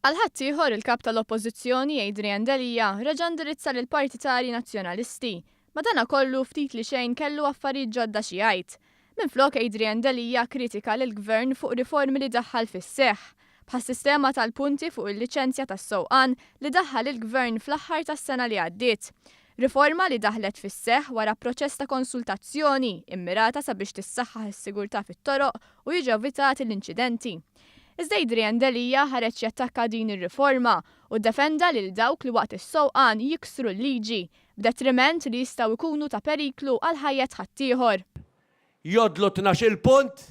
Għal ħaddieħor il-Kap tal-Oppożizzjoni Adrian Delia reġa' ndirizza lill-partitarji Nazzjonalisti. Madanakollu ftit li xejn kellu affarijiet ġodda xi jgħid. Minflok Adrian Delia kkritika lill-Gvern fuq riformi li daħħal fis-seħħ, bħas-sistema tal-punti fuq il-liċenzja tas-sewqan li daħħal il-Gvern fl-aħħar tas-sena li għaddiet. Riforma li daħlet fis-seħħ wara proċess ta' konsultazzjoni immirata sabiex tissaħħaħ is-sigurtà fit-toroq u jiġu evitati l-inċidenti. Iżda Adrian Delia ħareġ jattakka din ir-riforma u ddefenda lil dawk li waqt is-sewqan jiksru l-liġi, b'detriment li jistgħu jkunu ta' periklu għal ħajjet ħaddieħor. Jgħoddlu tnax-il punt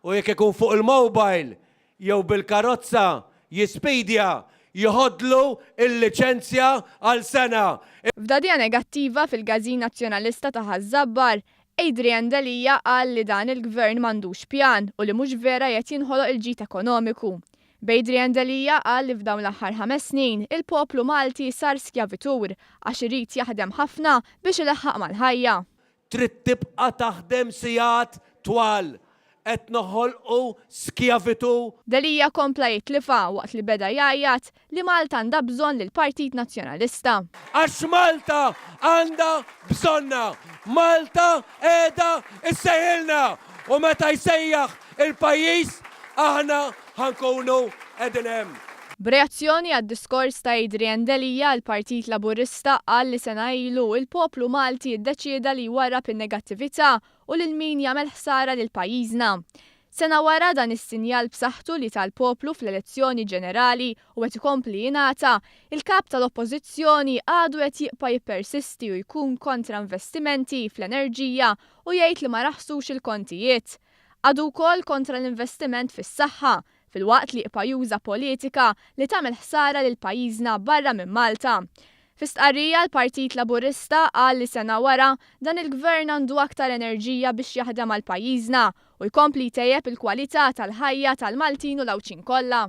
u jekk ikun fuq il-mobile jew bil-karozza jispidja jħoddlu l-liċenzja għal sena. F'dagħdigħa negattiva fil-Każin Nazzjonalista ta' Ħaż-Żabbar, Adrian Delia qal li dan il-Gvern m'għandux pjan u li mhux vera qed jinħoloq il-ġid ekonomiku. B'Adrian Delia qal li f'dawn l-aħħar ħames snin il-poplu Malti sar skjavitur għax irid jaħdem ħafna biex ilaħħaq mal-ħajja. Trid tibqa' taħdem sigħat twal. Qed noħolqu skjavitu. Delia kompla jitlifha waqt li beda jgħajjat li Malta għandha bżonn lill-Partit Nazzjonalista. Għax Malta għandha bżonna! Malta qiegħda issejħilna! U meta jsejjaħ il-pajjiż, aħna ħa nkunu qegħdin hemm. B'reazzjoni għad-diskors ta' Adrian Delia, il-Partit Laburista qal li sena ilu, il-poplu Malti ddeċieda li jwarrab in-negattività u lil min jagħmel ħsara lil pajjiżna. Sena wara dan is-sinjal b'saħħtu li ta l-poplu fl-elezzjoni ġenerali u qed ikompli jingħata, il-Kap tal-Oppożizzjoni għadu qed jibqa' jippersisti u jkun kontra investimenti fl-enerġija u jgħid li ma raħsux il-kontijiet. Għadu wkoll kontra l-investiment fis-saħħa, filwaqt li jibqa' juża politika li tagħmel ħsara lil pajjiżna barra minn Malta. Fi stqarrija l-Partit Laburista qal li sena wara, dan il-Gvern għandu aktar enerġija biex jaħdem għal pajjiżna u jkompli jtejjeb il-kwalità tal-ħajja tal-Maltin u l-Għawdxin kollha.